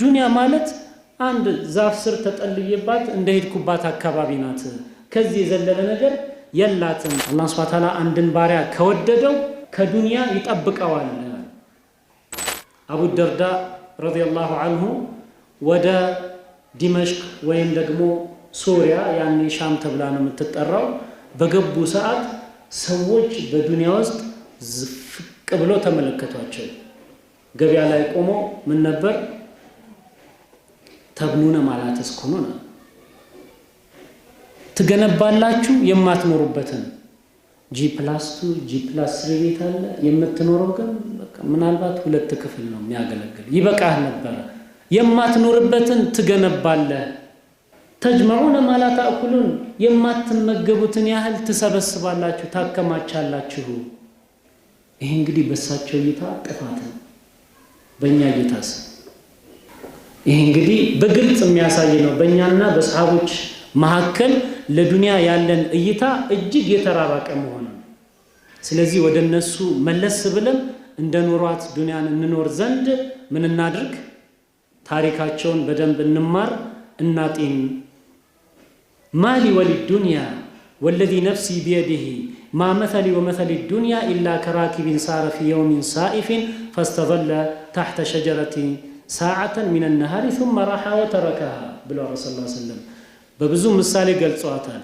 ዱንያ ማለት አንድ ዛፍ ስር ተጠልዬባት እንደሄድኩባት አካባቢ ናት። ከዚህ የዘለለ ነገር የላትም። አላህ ሱብሓነሁ ወተዓላ አንድን ባሪያ ከወደደው ከዱንያ ይጠብቀዋል። አቡ ደርዳ ረዲየላሁ አንሁ ወደ ዲመሽቅ ወይም ደግሞ ሶሪያ፣ ያኔ ሻም ተብላ ነው የምትጠራው፣ በገቡ ሰዓት ሰዎች በዱንያ ውስጥ ዝፍቅ ብሎ ተመለከቷቸው። ገበያ ላይ ቆሞ ምን ነበር? ተብኑነ ማ ላ ተስኩኑነ፣ ትገነባላችሁ የማትኖሩበትን። G+2፣ G+3 ቤት አለ። የምትኖረው ግን በቃ ምናልባት ሁለት ክፍል ነው የሚያገለግል፣ ይበቃህ ነበረ። የማትኖርበትን ትገነባለህ። ተጅመዑነ ማ ላ ተእኩሉን፣ የማትመገቡትን ያህል ትሰበስባላችሁ፣ ታከማቻላችሁ። ይሄ እንግዲህ በእሳቸው እይታ ጥፋት ነው። በእኛ እይታስ? ይሄ እንግዲህ በግልጽ የሚያሳይ ነው። በእኛና በሰሃቦች መካከል ለዱንያ ያለን እይታ እጅግ የተራራቀ መሆኑ ነው። ስለዚህ ወደ እነሱ መለስ ብለን እንደ ኖሯት ዱንያን እንኖር ዘንድ ምን እናድርግ? ታሪካቸውን በደንብ እንማር፣ እናጤን። ما لي وللدنيا والذي نفسي بيده ما مثلي ومثل الدنيا إلا كراكب سار في يوم صائف فاستظل تحت شجرة ساعة من النهار ثم راح وتركها ብለዋል ረሱል ሰለላሁ ዐለይሂ ወሰለም። በብዙ ምሳሌ ገልጸዋታል።